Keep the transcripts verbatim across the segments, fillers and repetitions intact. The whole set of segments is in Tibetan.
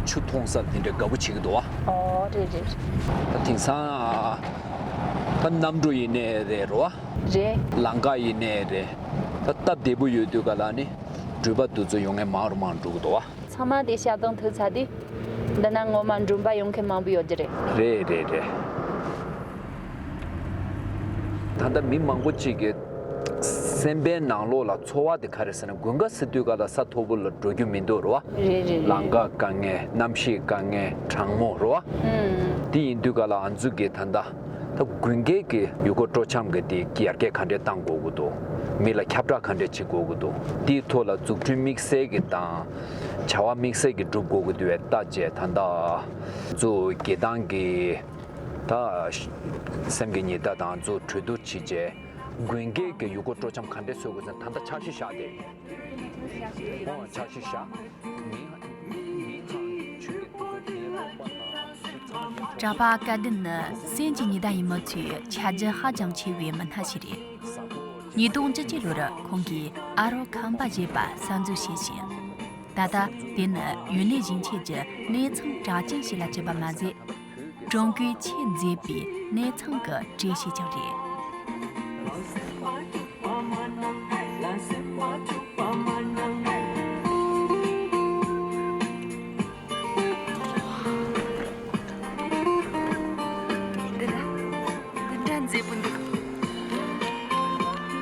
ཆུ་འཐུང་ས་དེ་འདྲ་དགའ་པོ་བྱེད་ཀྱི་འདུག་བ། ཨོ་རེད་རེད། ད་དེང་སང་ད་གནམ་གྲུ་ཡིན་ནའི་རེད་རོ། རེད། ལམ་ཁ་ཡིན་ནའི་རེད། ད་སྟབས་བདེ་པོ་ཡོད་དུས་ག་ལ་ནི་འགྲུལ་པ་དེ་ཚོ་ཡོང་མཁན་མང་རུ་མང་རུ་འགྲོ་གི་འདུག་བ། ཚང་མ་དེ་ཤར་གཏོང་ཐུབ་ཚར་དུས། འདི་ན་ངོ་མ་འགྲུལ་པ་ཡོང་མཁན་མང་པོ་ཡོད་ཀྱི་རེད། རེད་རེད་རེད། ད་ལྟ་མི་མང་པོ་ཅིག་གི་སེམས་པའི་ནང་ལོགས་ལ་ཚོར་བ་དེ་ག་རེ་ཟེར་ན། དགུན་ཁ་ཟེར་དུས་ག་ལ་ས་མཐོ་པོ་ལ་འགྲོ་རྒྱུ་མི་འདུག་རོ། རེད་རེད་རེད། ལམ་ཁ་དཀའ་ངལ། གནམ་གཤིས་དཀའ་ངལ། གྲང་མོ་རོ། ཨུམ། དེ་ཡིན་དུས་ག་ལ་ང་ཚོ་གི་ད་ལྟ་ད་དགུན་ཁའི་གི་ཡུལ་སྐོར་སྤྲོ་འཆམ་གི་དེ་ཡར་རྒྱས་ག་འདྲས་གཏང་དགོས་ཀྱི་འདུག་མི་ལ་ཁྱབ་བསྒྲགས་ག་འདྲས་བྱེད་དགོས་ཀྱི་འདུག་དེའི་ཐོག་ལ་འཛུགས་སྐྲུན་དམིགས་བསལ་གྱི་དང་བྱ་བ་དམིགས་བསལ་གྱི་སྒྲུབ་དགོས་ཀྱི་འདུག་བས་ལྟ་བྱས། ད་ལྟ་ང་ཚོ་རྒྱལ་ཐང་གི་ད་སེམས་ཀྱི་ཉི་ཟླ་དང་ང་ཚོ་གྲོས་བསྡུར་བྱས་རྗེས། དགུན་ཁའི་གི་ཡུལ་སྐོར་སྤྲོ་འཆམ་ག་འདྲས་བཟོ་དགོས་ཟེར་ན། ད་ལྟ་འཆར་གཞི་བཞག་སྟེ། ཨོ་འཆར་གཞི་བཞག་གྲྭ་པ་སྐལ་ལྡན་ནི་སེམས་ཀྱི་ཉི་ཟླ་ཡི་མི་ཚོའི་ཆ་རྒྱུས་ཧ་ཅང་ཆེ་བའི་མི་སྣ་ཞིག་རེད། ཉིས་སྟོང་བཅུ་གཅིག་ལོར་ཁོང་གིས་ཨ་རོ་ཁམ་པ་ཞེས་པ་གསར་འཛུགས་བྱས་ཤིང་། ད་ལྟ་དེ་ནི་ཡུན་ནན་ཞིང་ཆེན་གྱི་གནས་ཚང་གྲགས་ཅན་ཞིག་ལ་གྱུར་པ་མ་ཟད། ཀྲུང་གོའི་ཆེས་མཛེས་པའི་གནས་ཚང་གི་གྲས་ཤིག་ཀྱང་རེད། འདི་འདྲ་མཛེས་པོ་འདུག་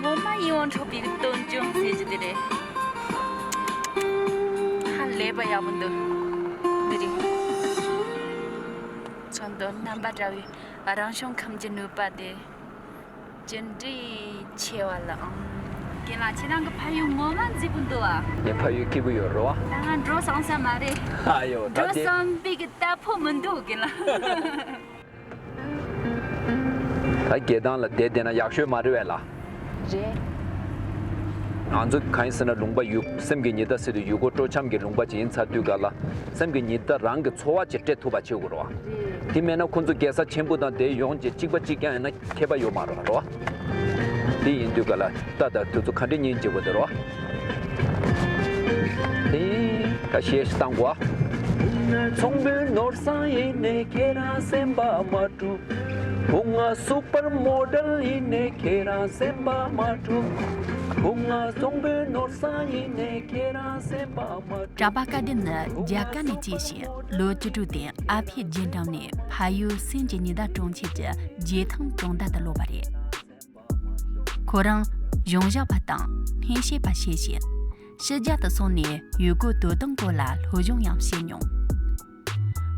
ངོ་མ་ཡིད་དབང་འཕྲོག་པའི་སྟོན་ལྗོངས་ཟེར་རྒྱུ་དེ་རེད། ཧ་ལས་པ་ཡག་པོ་འདུག་འདི་རེད། ཚོན་མདོག་རྣམ་པ་བཀྲ་བའི་རང་བྱུང་ཁམས་ཀྱི་ནུས་པ་དེ་ཅི་འདྲའི་ཆེ་བ་ལ་ཨང་། རྒན་ལགས། ཁྱེད་རང་གི་ཕ་ཡུལ་ངོ་མ་མཛེས་པོ་འདུག་ཨ། ངའི་ཕ་ཡུལ་སྐྱིད་པོ་ཡོད་རེད་བ། ད་ང་འགྲོ་སོང་ས་མ་རེད། ཨ་ཡོ་ད་འགྲོ་དེ་བསམ་པའི་གི་རྟ་ཕོ་མི་འདུག་རྒན་ལགས། ད་རྒྱལ་ཐང་ལ་བསྡད་བསྡད་ན་ཡག་ཤོས་མ་རེད་བས་ལ། རེད། ང་ཚོ་གང་ཡིན་ཟེར་ན། ལུང་པ་ཡུལ་སེམས་ཀྱི་ཉི་ཟླ་ཟེར་དུས་ཡུལ་སྐོར་སྤྲོ་འཆམ་གྱི་ལུང་པ་ཅིག་ཡིན་ཚར་དུས་ག་ལ། སེམས་ཀྱི་ཉི་ཟླ་རང་གི་ཚོར་བ་ཅིག་སྤྲད་ཐུབ་པ་བྱེད་དགོས་རེད་བ། རེད། དེ་མེད་ན་ཁོ་ཚོ་རྒྱལ་ས་ཆེན་པོ་དང་དེ་ཡོང་རྗེས་གཅིག་པ་གཅིག་རྐྱང་ཡིན་ན་ཁྱད་པར་ཡོད་མ་རེད་བ། དེ་ཡིན་དུས་ག་ལ་ད་ལྟ་དུས་ཚོད་ག་འདྲས་སྙིང་རྗེ་པོ་འདུག་རེད་བ། དེ་ད་གཞས་ཤིག་བཏང་དགོས་ཨ། ཚོང་དཔོན་ནོར་བཟང་ཡིན་ནའི་ཁྱེད་རང་སེམས་པ་མ་དཀྲུག་བུ་ང་སུ་པར་མོ་ཌེལ་ཡིན་ནའི་ཁྱེད་རང་སེམས་པ་མ་དཀྲུག་བུ་ང་ཚོང་དཔོན་ནོར་བཟང་ཡིན་ནའི་ཁྱེད་རང་སེམས་པ་མ་དཀྲུག་གྲྭ་པ་སྐལ་ལྡན་ནི་རྒྱ་གར་ནས་སྐྱེས་ཤིང་། ལོ་བཅུ་དྲུག་སྟེང་ཨ་ཕའི་རྗེས་འབྲངས་ནས་ཕ་ཡུལ་སེམས་ཀྱི་ཉི་ཟླ་གྲོང་ཁྱེར་གྱི་རྗེ་ཐང་གྲོང་རྡལ་དུ་ལོག་པ་རེད། ཁོ་རང་གཞུང་ཞབས་པ་དང་སྨན་ཞབས་པ་བྱས་ཤིང་། ཕྱི་རྒྱལ་དུ་སོང་ནས་ཡུལ་སྐོར་དོ་དམ་སྐོར་ལ་སློབ་སྦྱོང་ཡང་བྱས་མྱོང་།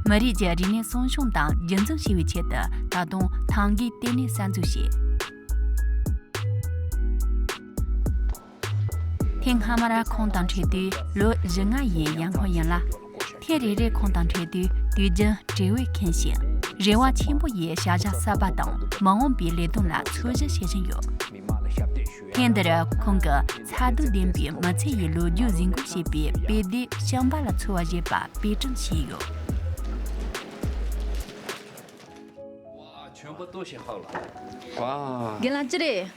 མི་རིགས་ཀྱི་རིག་གནས་སྲུང་སྐྱོང་དང་རྒྱུན་འཛིན་བྱེད་པའི་ཆེད་དུ་ད་དུང་ཐང་གའི་ལྟེ་གནས་གསར་འཛུགས་བྱས། ཐེངས་སྔ་མར་ཁོང་དང་འཕྲད་དུས་ལོ་བཞི་ལྔ་ཡི་ཡན་ཧོ་ཡིན་ལ། ཐེངས་རེ་རེ་ཁོང་དང་འཕྲད་དུས་དུས་རྒྱུན་བྲེལ་བས་ཁེངས་ཤིང་། རེ་བ་ཆེན་པོ་ཡིས་བྱ་གཞག་གསར་པ་དང་མ་འོངས་པའི་ལས་དོན་ལ་འཚོལ་ཞིབ་བྱེད་བཞིན་ཡོད། ཐེངས་འདིར་ཁོང་གིས་མཚར་སྡུག་ལྡན་པའི་མི་ཚེ་ཡི་ལོ་རྒྱུས་གཟིགས་འགོད་བྱས་པའི་དཔེ་དེབ་ཤམ་བྷ་ལ་ཚོ་བ་ཞེས་པ་དཔེ་སྐྲུན་བྱས་ཡོད། ཝ། ཆོན་པོ་ལྟོ་ཞིག་ཧག་ལ། ཝ། རྒན་ལགས་ཅི་རེད།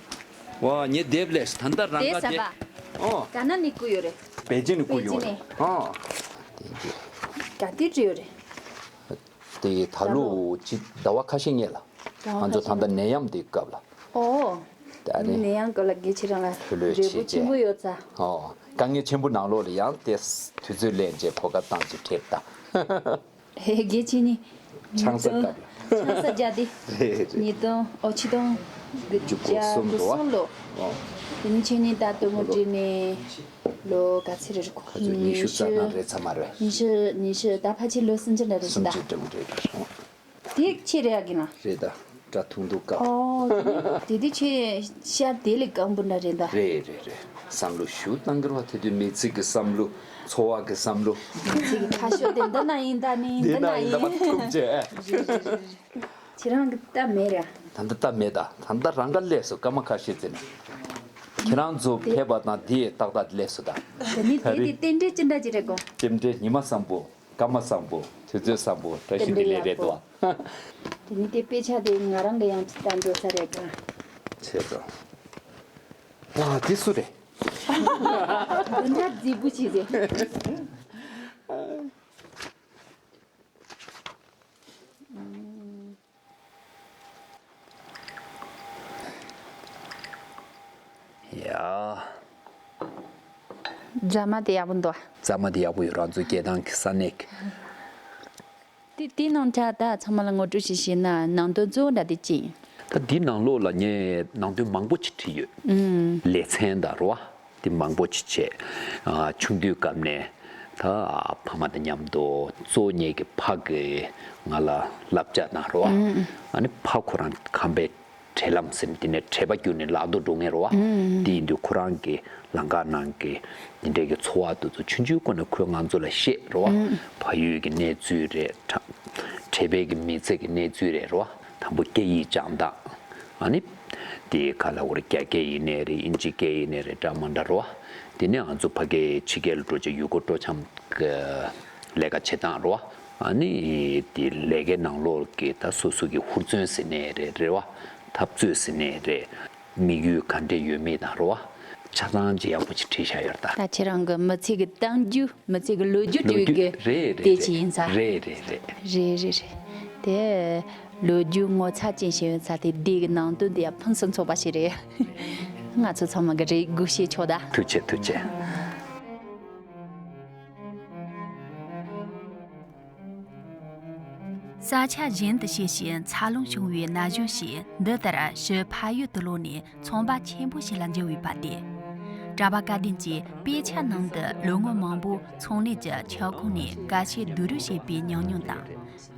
ཝ། ངའི་དེབ་ལས་ད་ལྟ་རང་དེ་ག་ཟ་དེ། བ། ཨོ། ག་ན་ནས་བསྐུར་ཡོད་རེད། པེ་ཅིན་ནས་བསྐུར་ཡོད་པེ་ཅིན་རེད། ནས། ཨོ། ག་དུས་བྲིས་ཡོད་རེད། དེ་ད་ལོ་ཅི་ཟླ་བ་ཁ་ཤས་སྔོན་ལ། ཟླ་བ་ང་ཚོ་ད་ལྟ་ནད་ཡམས་དེ་སྐབས་ལ། ཨོ། ད་ནི། ནད་ཡམས་སྐབས་ལ་དགེ་ཆེ་རང་ལ་ཕོ་ལོས་རེ་བ་བྱས་ཆེན་པོ་རྗེས། ཡོད་ཚ། ཨོ། དཀའ་ངལ་ཆེན་པོ་ནང་ལོགས་ལ་ཡང་དེ་དུས་ཚོད་ལེན་བྱས་གོ་སྐབས་བཏང་བྱས་བྲིས་ད། ཧེ། དགེ་ཆེ་ནི། ཆང་ས་སྐབས་ལ། ཆང་ས་རྒྱག་དེ། རེད་རེད། ཉིས་སྟོང་། ཨོ། ཆིག་སྟོང་། བཅུ་དགུ་གསུམ་རེད་བ། གསུམ་ལོ། ཨོ། དེ་ནི་ཆེ་ནི་ད་ལྟོ་མོ་བྲིས་ནས་ལོ་ག་ཚོད་རེད་གོ། ཁ་ཚོད་ཉི་ཤུ་རྩ་ལྔ་རེད་ཚར་མ་རེད། ཉི་ཤུ། ཉི་ཤུ། ད་ཕལ་ཆེར་ལོ་སུམ་ཅུ་འདྲ་རེད་ཤི་ད། སུམ་ཅུ་འདྲ་བོ་རེད་རེད། ཨོ། དེ་ཆེ་རེད་ཨ་གི་ན། རེད་ད། སྐྲ་ཐུང་ཐུང་སྐབས། ཨོ། དེ་དེ་དེ་ཆེ་ཤ་དེ་ལས་སྐམ་པོ་འདྲ་རེད་ད། རེད་རེད་རེད། བསམ་བློ་ཞུ་བཏང་གི་རེད་བ། དེ་དུས་མི་ཚེ་གི་བསམ་བློ། འཚོ་བ་གི་བསམ་བློ། མི་ཚེ་གི་ཁ་ཕྱོགས་དེ་འདི་ན་ཡིན་ད་ནི་འདི་འདི་ན་ན་ཡིན་ད་ཡིན། པ་ཐུག་བྱས། ཁྱེད་རང་གི་ལྟ་མེད་ར། ད་ལྟ་ལྟ་མེད་ད། ད་ལྟ་རང་ག་སླེབས་སོ་སྐར་མ་ཁ་ཤས་ཙམ་ནས། ཁྱེད་རང་ཚོ་དེ་ཕེབས་པ་དང་དེ་ཏག་ཏག་སླེབས་སོ་ད། དེ་ནི་དེ་དེ་རྟེན་འབྲེལ་ཅི་འདྲ་ཅི་རེད་གོ། རྟེན་འབྲེལ་ཉི་མ་བཟང་པོ། སྐར་མ་བཟང་པོ། དུས་ཚོད་བཟང་པོ། བཀྲ་ཤིས་བདེ་ལེགས་རེད་དོ། དེ་ནི་དེ་དཔེ་ཆ་དེ་ང་རང་གི་ཡང་ཅི་ལྟར་འགྲོ་ས་རེད་གང་། ཆེ་དོ། ཝ་དེ་སུ་རེད། འདི་འདྲ་མཛེས་པོ་ཞིག་རེད། ཡ། རྫ་མ་དེ་ཡག་པོ་འདུག་རྫ་མ་དེ་ཡག་པོ་ཡོད། རང་ཚོའི་རྒྱལ་ཐང་གི་ས་གནས་ཀྱི། དེ་དེའི་ནང་ཆ་ད་ཚང་མ་ལ་ངོ་སྤྲོད་ཞིག་བྱས་ན་ནང་དོན་གཙོ་བོ་འདྲ་དེ་ཅི་ཡིན། ད་འདིའི་ནང་ལོགས་ལ་ངས་ནང་དོན་མང་པོ་ཅིག་བྲིས་ཡོད། ཨུམ། ལེ་ཚན་དང་རེད་བ། དེ་མང་པོ་ཅིག་བྱས། ཨ། ཆུང་དུས་སྐབས་ནས་ད་ཕ་མ་དང་མཉམ་དུ། གཙོ་བོ་ངེད་ཀྱི་ཕ་གིས་ང་ལ་བསླབ་བྱ་གནང་རེད་བ། ཨུམ། ཨ་ནི་ཕ་ཁོ་རང་ཁམས་པའི་གྲལ་ལམ་ཟེར་ནས་དེ་ནས་གྲལ་པ་བརྒྱུད་ནས་ལག་ཏུ་འགྲོ་མཁན་རེད་བ། ཨུམ། དེ་ཡིན་དུས་ཁོ་རང་གི་ལམ་ཁ་ནང་གི་དེ་འདྲའི་གི་འཚོ་བ་དེ་ཚོ་ཆུང་ཆུང་སྒང་ནས་ཁོས་ང་ཚོ་ལ་བཤད་རེད་བ། ཨུམ། ཕ་ཡུལ་གྱི་གནས་ཚུལ་རེད། གྲ- གྲྭ་པའི་གི་མི་ཚེ་གི་གནས་ཚུལ་རེད་རེད་བ། དང་པོ་སྐད་ཡིག་སྦྱང་སྟངས། ཨ་ནི་དེ་ག་ལ་འོ་རེད། རྒྱ་སྐད་ཡིན་ནའི་རེད། དབྱིན་ཇི་སྐད་ཡིན་ནའི་རེད། འདྲ་མི་འདྲ་རེད་བ། དེ་ནས་ང་ཚོ་ཕ་གིའི་ཕྱི་རྒྱལ་ལ་འགྲོ་བྱས་ཡུལ་སྐོར་སྤྲོ་འཆམ་གི་ལས་ཀ་བྱེད་སྟངས་རེད་བ། ཨ་ནི་དེ་ལས་ཀའི་ནང་ལོགས་ཀྱི་ད་སོ་སོ་གི་ཧུར་བརྩོན་ཟེར་ནའི་རེད། རེད་བ། འཐབ་རྩོད་ཟེར་ནའི་རེད། དམིགས་ཡུལ་ག་འདྲས་ཡོད་མེད་དང་རེད་བ། ཆ་ཚང་ཅིག་ཡག་པོ་ཅིག་བྲིས་བཞག་ཡོད་རེད་ད། ད་ཁྱེད་རང་གི་མི་ཚེ་གི་གཏམ་རྒྱུད། མི་ཚེ་གི་ལོ་རྒྱུས་ལོ་བྲིས་རྒྱུ་གི་རེད། རེད་དེ་རེད་ཅིག་ཡིན་ས། རེད་རེད་རེད། རེད་རེད་རེད། དེ་ལོ་རྒྱུས་ངོ་མཚར་ཅན་ཞིག་ཡིན་ས། དེ་འདི་གི་ནང་དོན་དེ་ཡང་ཕུན་སུམ་ཚོགས་པ་ཞིག་རེད། ང་ཚོ་ཚང་མ་གི་རེ་སྒུག་བྱེད་ཆོག་ད། ཐུགས་རྗེ་ཆེ། ཐུགས་རྗེ་ཆེ། ས་ཆ་གཞན་དུ་གཤེགས་ཤིང་འཚར་ལོངས་བྱུང་བའི་ན་གཞོན་ཞིག་འདི་ལྟར་ཕྱི་ཕ་ཡུལ་དུ་ལོག་ནས་ཚོང་པ་ཆེན་པོ་ཞིག་ལ་འགྱུར་བའི་བར་དེ། གྲྭ་པ་བཀའ་བསྟན་གྱིས་དཔེ་ཆ་ནང་དུ་ལོ་ངོ་མང་པོ་ཚོང་ལས་ཀྱི་ཁྱབ་ཁོངས་ནས་དཀའ་སྤྱད་སྡུག་རུས་བྱས་པའི་ཉམས་མྱོང་དང་།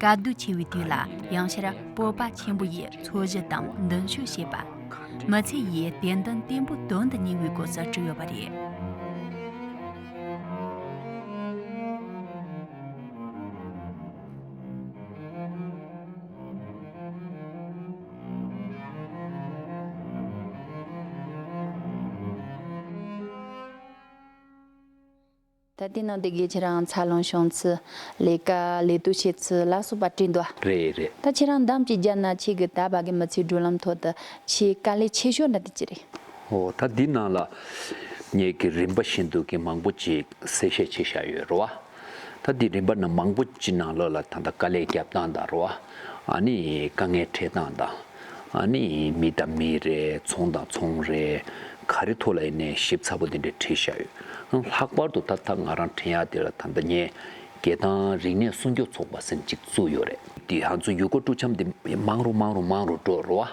དཀའ་སྡུག་ཆེ་བའི་དུས་ལ་ཡང་བསྐྱར་སྤོབས་པ་ཆེན་པོ་ཡིས་འཚོ་གཞི་དང་མདུན་སྐྱོད་བྱེད་པ། མི་ཚེ་ཡི་བདེན་དོན་བརྟན་པོའི་དོན་དུ་གཉེར་བའི་སྐོར་སོགས་བྲིས་ཡོད་པ་རེད། ད་དེ་ནང་དེ་གའི་ཁྱེད་རང་འཚར་ལོངས་བྱུང་ཚུལ། ལས་ཀ་ལས་གཏོད་བྱེད་ཚུལ་ལ་སོགས་པ་བྲིས་འདུག་རེད་རེད། ད་ཁྱེད་རང་འདམ་གྱི་རྒྱ་ན་ཁྱེད་ཀྱི་ད་བར་གྱི་མི་ཚེའི་བགྲོད་ལམ་ཐོག་ཏུ་ཆེས་དཀའ་ལས་ཆེ་ཤོས་འདྲ་དེ་ཅི་རེད། ཨོ། ད་འདི་ནང་ལ་ངེད་ཀྱི་རིམ་པ་བཞིན་དུ་གི་མང་པོ་ཅིག་གསལ་བཤད་བྱས་བཞག་ཡོད་རེད་བ། ད་འདི་རིམ་པ་ནང་མང་པོ་ཅིག་ནང་ལོགས་ལ་ད་ལྟ་དཀའ་ལས་རྒྱབ་སྟངས་དང་རེད་བ། ཨ་ནི་དཀའ་ངལ་འཕྲད་སྟངས་དང་། ཨ་ནི་མི་དང་མི་རེད། ཚོང་དང་ཚོང་རེད། ག་རེ་ཐོག་ལ་ཡིན་ནའི་ཞིབ་ཚགས་པོ་དེ་འདྲས་བྲིས་བཞག་ཡོད། ལྷག་པར་དུ་ད་ལྟ་ང་རང་དྲན་ཡག་དེ་ལ་ད་ལྟ་ངས་རྒྱལ་ཐང་རིག་གནས་སྲུང་སྐྱོབ་ཚོགས་པ་ཟེར་ཅིག་བཙུགས་ཡོད་རེད། དེ་ང་ཚོ་ཡུལ་སྐོར་སྤྲོ་འཆམ་དེ་མང་རུ་མང་རུ་མང་རུ་འགྲོ་རེད་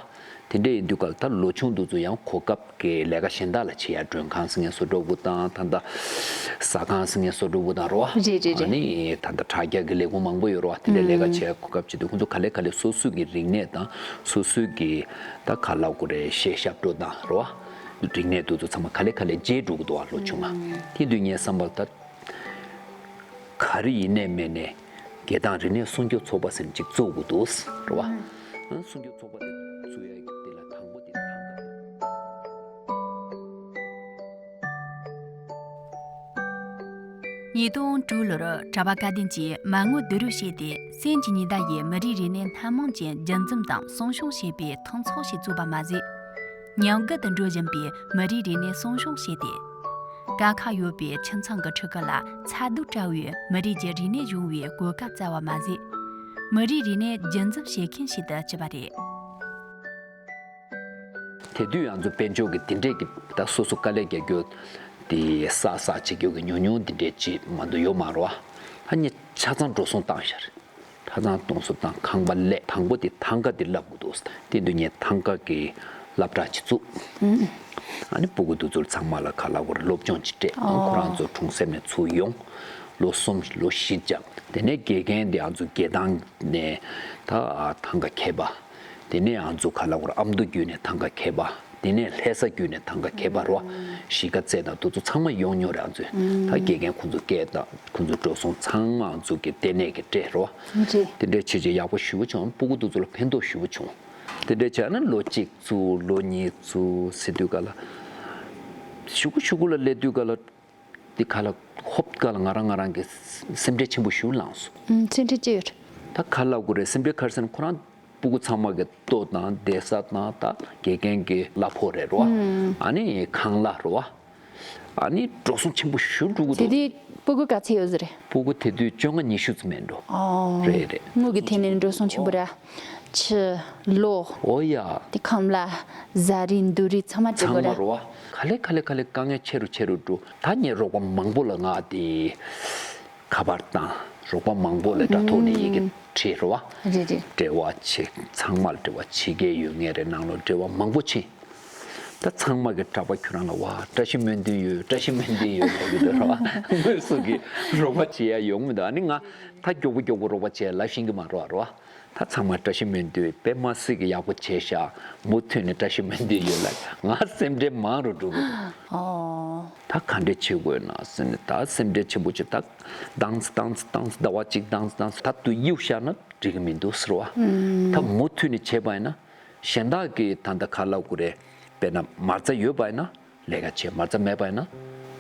བ། དེ་འདྲས་ཡིན་དུས་ག་ལ་ད་ལོ་ཆུང་དེ་ཚོ་ཡང་གོ་སྐབས་ཀྱི་ལས་ཀ་གཞན་དག་ལ་བྱེད་ཡ། མགྲོན་ཁང་ཟེར་མཁན་བཟོ་འདྲ་བོ་དང་། ད་ལྟ་ཟ་ཁང་ཟེར་མཁན་བཟོ་འདྲ་བོ་དང་རེད་བ། རེད་རེད་རེད། ཨ་ནི་ད་ལྟ་དྲ་རྒྱ་གི་ལས་ཁུངས་མང་པོ་ཡོད་རེད་བ། དེ་འདྲས་ལས་ཀ་བྱེད་ཡ་གོ་སྐབས་བྱེད་དུས་ཁོང་ཚོ་ག་ལེ་ག་ལེ་སོ་སོ་གི་རིག་གནས་དང་སོ་སོ་གི་ད་ག་ལབ་དགོས་རེད། གཞས་ཞབས་བྲོ་དང་རེད་བ། རིག་གནས་དེ་ཚོ་ཚང་མ་ག་ལེ་ག་ལེ་བརྗེད་འགྲོ་གི་འདུག་བ། ལོ་ཆུང་ང་། དེ་དུས་ངའི་བསམ་པར་ད་ག་རེ་ཡིན་ནའི་མིན་ནའི་རྒྱལ་ཐང་རིག་གནས་སྲུང་སྐྱོབ་ཚོགས་པ་ཟེར་ཅིག་བཙུགས་དགོས་འདུག་རེད་བ། ཨ། སྲུང་སྐྱོབ་ཚོགས་པ་དེ་བཙུགས་ཡ་གི་དེ་ལ་དང་པོ་དེ་ཐང་ག་རེད། ཉིས་སྟོང་དྲུག་ལོར་གྲྭ་པ་བཀའ་བསྟན་གྱིས་མ་དངུལ་བསྡུ་རུབ་བྱས་ཏེ། སེམས་ཀྱི་ཉི་ཟླ་ཡིས་མི་རིགས་རིག་གནས་སྣ་མང་ཅན་རྒྱུན་འཛིན་དང་སྲུང་སྐྱོང་བྱེད་པའི་མཐུན་ཚོགས་ཤིག་བཙུགས་པ་མ་ཟད། ཉམས་རྒུད་དུ་འགྲོ་བཞིན་པའི་མི་རིགས་རིག་གནས་སྲུང་སྐྱོང་བྱས་ཏེ། དཀའ་ཁག་ཡོད་པའི་ཁྱིམ་ཚང་གི་ཕྲུ་གུ་ལ་མཚར་སྡུག་བཀྲ་བའི་མི་རིགས་ཀྱི་རིག་གནས་སྦྱོང་བའི་གོ་སྐབས་བསྩལ་བ་མ་ཟད། མི་རིགས་རིག་གནས་རྒྱུན་འཛིན་བྱེད་མཁན་ཞིག་ཏུ་གྱུར་པ་རེད། དེ་དུས་ང་ཚོ་དཔལ་འབྱོར་གྱི་དེ་འདྲས་ཀྱི་ད་སོ་སོ་དཀའ་ལས་རྒྱག་རྒྱུ་དེ་བསགས་བསགས་བྱེད་རྒྱུ་གི་ཉུང་ཉུང་དེ་འདྲས་ཅིག་མ་གཏོགས་ཡོད་མ་རེད་བ། ད་ངས་ཆ་ཚང་འགྲོ་སོང་བཏང་ཤག་ཆ་ཚང་གཏོང་སོང་བཏང་། ཁང་པ་སླེབས། དང་པོ་དེ་ཐང་ག་དེ་བསླབ་དགོས་འདུག་དེ་དུས་ངས་ཐང་ག་གི་སློབ་གྲྭ་ཅིག་བཙུགས། ཨ་ནི་སྤུ་གུ་དེ་ཚོར་ཚང་མ་ལ་ག་ལབ་དགོས་རེད། སློབ་སྦྱོང་ཅིག་སྤྲད། ཨང་། ཁོ་རང་ཚོ་གྲོང་གསེབ་ནས་ཚུར་ཡོང་། ལོ་གསུམ་ལོ་བཞི་བརྒྱབ། དེ་ནས་དགེ་རྒན་དེ་ང་ཚོ་དགེ་ཐང་ནས་ད་ཐང་ག་མཁས་པ། དེ་ནས་ང་ཚོ་ག་ལབ་དགོས་རེད། ཨ་མདོ་བརྒྱུད་ནས་ཐང་ག་མཁས་པ། དེ་ནས་ལྷ་ས་བརྒྱུད་ནས་ཐང་ག་མཁས་པ་རེད་བ། གཞིས་ཀ་རྩེ་དང་དེ་ཚོ་ཚང་མ་ཡོང་མྱོང་རེད། ང་ཚོས་ད་དགེ་རྒན་ཁོང་ཚོ་སྐད་དང་ཁོང་ཚོ་འགྲོ་སོང་ཚང་མ་ང་ཚོ་གི་ལྟེ་གནས་ཀྱིས་སྤྲད་རེད་བ། རེད། དེ་འདྲས་བྱས་བྱས་ཡག་པོ་ཞེ་པོ་བྱུང་། སྤུ་གུ་དེ་ཚོ་ལ་ཕན་ཐོགས་ཞེ་པོ་བྱུང་། དེ་འདྲས་བྱས་ན་ལོ་གཅིག་བཙུགས། ལོ་གཉིས་བཙུགས་ཟེར་དུས་ག་ལ་གཞུག་གུ་གཞུག་གུ་ལ་སླེབས་དུས་ག་ལ། དེ་ག་ལ་ཧོབ་ག་ལ་ང་རང་ང་རང་གི་སེམས་ཁྲལ་ཆེན་པོ་ཞེ་པོ་ལངས་སོང་། ཨུམ། སེམས་ཁྲལ་ཅི་ཡོད། ད་ག་ལབ་དགོས་རེད། སེམས་ཁྲལ་ག་རེ་ཟེར་ན། ཁོ་རང་སྤུ་གུ་ཚང་མ་གི་ལྟོ་དང་བསྡད་ས་དང་། ད་དགེ་རྒན་གྱི་གླ་ཕོགས་རེད་རོ། ཨུམ། ཨ་ནི་ཁང་གླ་རོ། ཨ་ནི་འགྲོ་སོང་ཆེན་པོ་ཞེ་པོ་འགྲོ་གི་འདུག་དེ་དུས་ སྤུ་གུ་ག་ཚད་ཡོད་ཟེར་རེད། སྤུ་གུ་དེ་དུས་བཅོ་ལྔ་ཉི་ཤུ་ཙམ་མེད་འགྲོ། ཨོ། རེད་རེད། དངུལ་གྱི་ཐད་ནས་འགྲོ་སོང་ཆེན་པོ་ར། ཆུ། གློག་ཨོ་ཡ། དེ་ཁམས་ལ། ཟ་རིགས་འདུག་རིགས་ཚང་མ་སྤྲད་ཚང་དགོས་མ་ར། རོ་བ། ག་ལེ་ག་ལེ་ག་ལེ་དཀའ་ངལ་ཆེ་རུ་ཆེ་རུ་འགྲོ། ད་ངས་རོགས་པ་མང་པོ་ལ་ང་དེ་ཁ་པར་བཏང་། རོགས་པ་མང་པོ་ལ་དྲ་ཐོག་ནས་ཡི་གེ་བྲིས་ར་བ། རེད་རེད། འབྲེལ་བ་བྱེད། ཚང་མར་འབྲེལ་བ་བྱེད་མཁན་ཡོད་མཁན་རེད། ནང་ལོགས་འབྲེལ་བ་མང་པོ་ཕྱིན། ད་ཚང་མ་གི་གྲྭ་པ་ཁྱོད་རང་ལ་བ་བཀྲ་ཤིས་སྨོན་འདུན་ཡོད། བཀྲ་ཤིས་སྨོན་འདུན་ཡོད་ལབ་ཀྱི་འདུག་ར་བ། དངོས་སུ་གི་རོགས་པ་བྱེད་ཡ་ཡོང་མི་འདུག་ཨ་ནི་ང་ད་མགྱོགས་པོ་མགྱོགས་པོ་རོགས་པ་བྱེད་ལབ་ཤེས་ཀྱི་མ་རེད་བ། ར་བ། ད་ཚང་མ་བཀྲ་ཤིས་སྨོན་འདུན་དཔེ་མ་སྲིད་ཀྱི་ཡག་པོ་བྱས་ཤག་མུ་མཐུད་ནས་བཀྲ་ཤིས་སྨོན་འདུན་ཡོད་ལ་ང་སེམས་ཁྲལ་མང་རུ་འགྲོ་གི་འདུག་ཨོ། ད་ག་འདྲས་བྱེད་དགོས་ན་ཟེར་ནས་ད་སེམས་ཁྲལ་ཆེན་པོ་བྱས། ད་དང་ཙི་དང་ཙི་དང་ཙི་ཟླ་བ་གཅིག་དང་ཙི་དང་ཙི་ད་དུ་གཡུག་བཞག་ན་འགྲིག་གི་མི་འདུག་ཟེར་བ། ད་མུ་མཐུད་ནས་བྱས་པ་ཡིན་ན་གཞན་དག་གིས་ད་ལྟ་ག་ལབ་དགོས་རེད། དཔེར་ན་མ་རྩ་ཡོད་པ་ཡིན་ན་ལས་ཀ་བྱེད། མ་རྩ་མེད་པ་ཡིན་ན་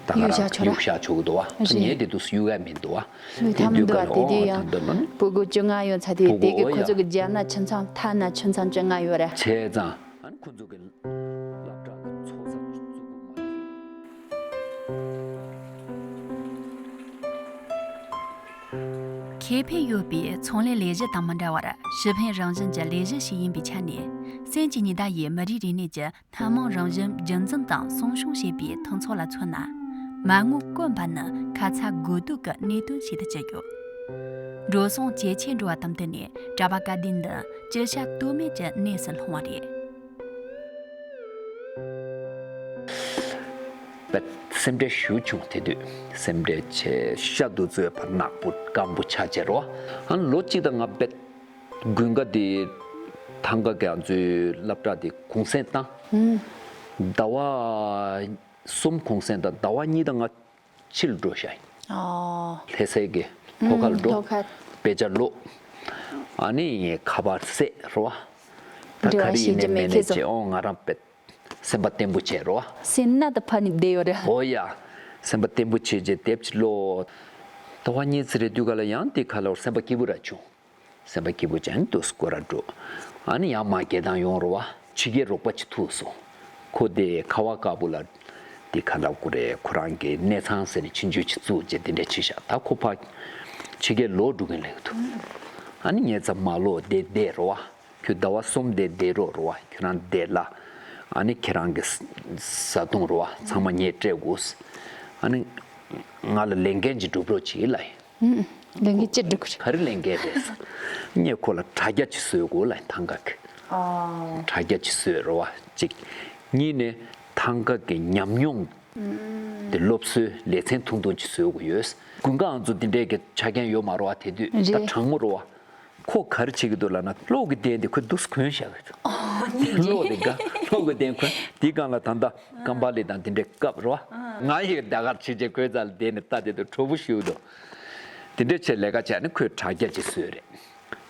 ད་ག་གཡུག་བཞག་རང་ཆོག་ར། གཡུག་བཞག་ཆོག་གི་འདུག་བ། ད་རེད། ངས་དེ་དུས་གཡུག་ཡ་མི་འདུག་བ། ལུས་དེ་ཐམ་དུས་འདུག་ག་བ། ལ་དེ་དུས་ཨོ་ཡང་ད་འདི་ལ་ནི་སྤུ་གུ་བཅོ་ལྔ་ཡོད་ཚ་དེ། སྤུ་གུ་དེ་གི་ཨོ་ཁོ་ཡ། ཚོ་གི་རྒྱབ་ན་ཆུ་མཚམས་མཐའ་ན་ཆུ་མཚམས་བཅོ་ལྔ་ཡོད་ར། བྱས་ཙང་ཨ་ནི་ཁོ་ཚོ་གི་སློབ་གྲྭ་གི་ཚོགས་ས་བཙུགས་དགོས་མ་རེད། ཁེ་ཕན་ཡོད་པའི་ཚོང་ལས་ལས་གཞི་དང་མི་འདྲ་བར་ཕྱི་ཕན་རང་བཞིན་གྱི་ལས་གཞི་ཞིག་ཡིན་པའི་ཆ་ནས། སེམས་ཀྱི་ཉི་ཟླ་ཡིས་མི་རིགས་རིག་གནས་ཀྱི་སྣ་མང་རང་བཞིན་རྒྱུན་འཛིན་དང་སྲུང་སྐྱོང་བྱེད་པའི་མཐུན་ཚོགས་ལ་མཚོན་ན། མ་དངུལ་དཀོན་པ་ནི་ཁ་ཚ་དགོས་གཏུགས་ཀྱི་གནད་དོན་ཞིག་ཏུ་གྱུར་ཡོད། འགྲོ་སོང་ཇེ་ཆེ་འགྲོ་བ་དང་བསྟུན་ནས་གྲྭ་པ་སྐལ་ལྡན་འདི་ཅི་བྱ་གཏོལ་མེད་ཀྱི་གནས་སུ་ལྷུང་བ་རེད། པད་སེམས་ཁྲལ་ཞེ་པོ་བྱུང་། དེ་དུས་སེམས་ཁྲལ་ཆེ་ཤ་འདུག་ཚོའི་བར་ནག་པོ་སྐམ་པོ་ཆགས་བྱས་རོ། ཨ་ལོ་གཅིག་དང་ང་པད་དགུན་ཁ་དེ་ཐང་ག་གི་ང་ཚོའི་སློབ་གྲྭ་དེ་གུང་སེང་བཏང་། ཟླ་བ་གསུམ་གུང་སེང་དང་ཟླ་བ་གཉིས་དང་ང་ཕྱིར་འགྲོ་ཤག་ཨོ། ལྷ་སའི་གི་ལྷོ་ཁར་འགྲོ། ལྷོ་ཁར། དཔེ་ཆ་ཀློག་ཨ་ནི་ཁ་པར་བསད་རོ། ད་འབྲེལ་བ་ག་རེ་ཡིན་ནའི་མེད་ནའི་བྱས། ཨོ་ང་རང་པད་སེམས་པ་བརྟན་པོ་བྱས་རོ། སེམས་ནད་ཕར་ནས་བསྡད་ཡོད་རེད། ཨོ་ཡ། སེམས་པ་བརྟན་པོ་བྱས་རྗེས་དེབ་ཅིག་ཀློག་ཟླ་བ་གཉིས་ཙམ་རེ་དུས་ག་ལ་ཡང་དེ་ག་ལ་སེམས་པ་སྐྱིད་པོ་ར་བྱུང་། སེམས་པ་སྐྱིད་པོ་བྱས་ནས་འདུག་སྐོར་ར་འགྲོ། ཨ་ནི་ཡང་མ་སྐད་གཏོང་ཡོང་རོ་བ། ཕྱི་རྒྱལ་རོགས་པ་ཅིག་ཐུག་སོང་། ཁོ་དེ་ཁ་བ་དཀར་པོ་ལ་དེ་ག་ལབ་དགོས་རེད། ཁོ་རང་གི་གནས་ཚང་ཟེར་ནས་ཆུང་ཆུང་ཅིག་བཙུགས་རྗེས་དེ་འདྲ་བྱས་ཤག་ད་ཁོ་ཕར་ཕྱི་རྒྱལ་ལོག་འགྲོ་གིན་ལེགས་འདུག་ཨ་ནི་ངས་ཙམ་མ་ལོག་དེ་བསྡད་རོ་བ། ཁྱོད་ཟླ་བ་གསུམ་དེ་བསྡད་རོགས་རོ་བ། ཁྱོད་རང་བསྡད་ལ། ཨ་ནི་ཁྱེད་རང་གི་བཟའ་བཏུང་རོ་བ་ཚང་མ་ངས་སྤྲད་དགོས། ཨ་ནི་ང་ལ་ལས་འགན་ཅིག་སྒྲུབ་རོགས་བྱེད་ལ། ལས་འགན་ཅི་སྒྲུབ་དགོས་རེད། ག་རེ་ལས་འགན་རེད། ངས་ཁོ་ལ་དྲ་རྒྱ་ཅིག་བཟོས་དགོས་ལ་ཐང་ག་གི་ཨོ། དྲ་རྒྱ་ཅིག་བཟོས་རོ་བ་གཅིག་གཉིས་ནས་ཐང་ག་གི་ཉམས་མྱོང་དེ་སློབ་གསོའི་ལེ་ཚན་ཐུང་ཐུང་ཅིག་བཟོ་དགོས་ཡོད། དགུན་ཁ་ང་ཚོ་འདི་འདྲའི་གི་ཆ་རྐྱེན་ཡོད་མ་རོ་བ། དེ་དུས་ད་རེད། གྲང་མོ་རོ་བ། ཁོ་ག་རེ་བྱེད་ཀྱི་འདུག་ལབ་ན་གློག་གི་གདན་དེ་ཁོས་འདུག་སེ་གོན་བཞག་གི་འདུག་ཨོ་ཉིན་རེ། གློག་དེ་ག་གློག་གི་གདན་གོན་དེའི་སྒང་ལ་ད་ལྟ་ཀམ་པ་ལི་དང་དེ་འདྲའི་བཀབ་རོ། ང་ཡི་ཟླ་སྐར་ཆེ་ཆེ་གོན་ཙང་དེ་ནི་ལྟ་དེ་དུ་གྲོ་བོ་ཞིག་འདུག་དེ་འདྲའི་ཆེད་ལས་ཀ་བྱས་ནས་ཁོས་དྲ་རྒྱ་ཅིག་བཟོས་རེད།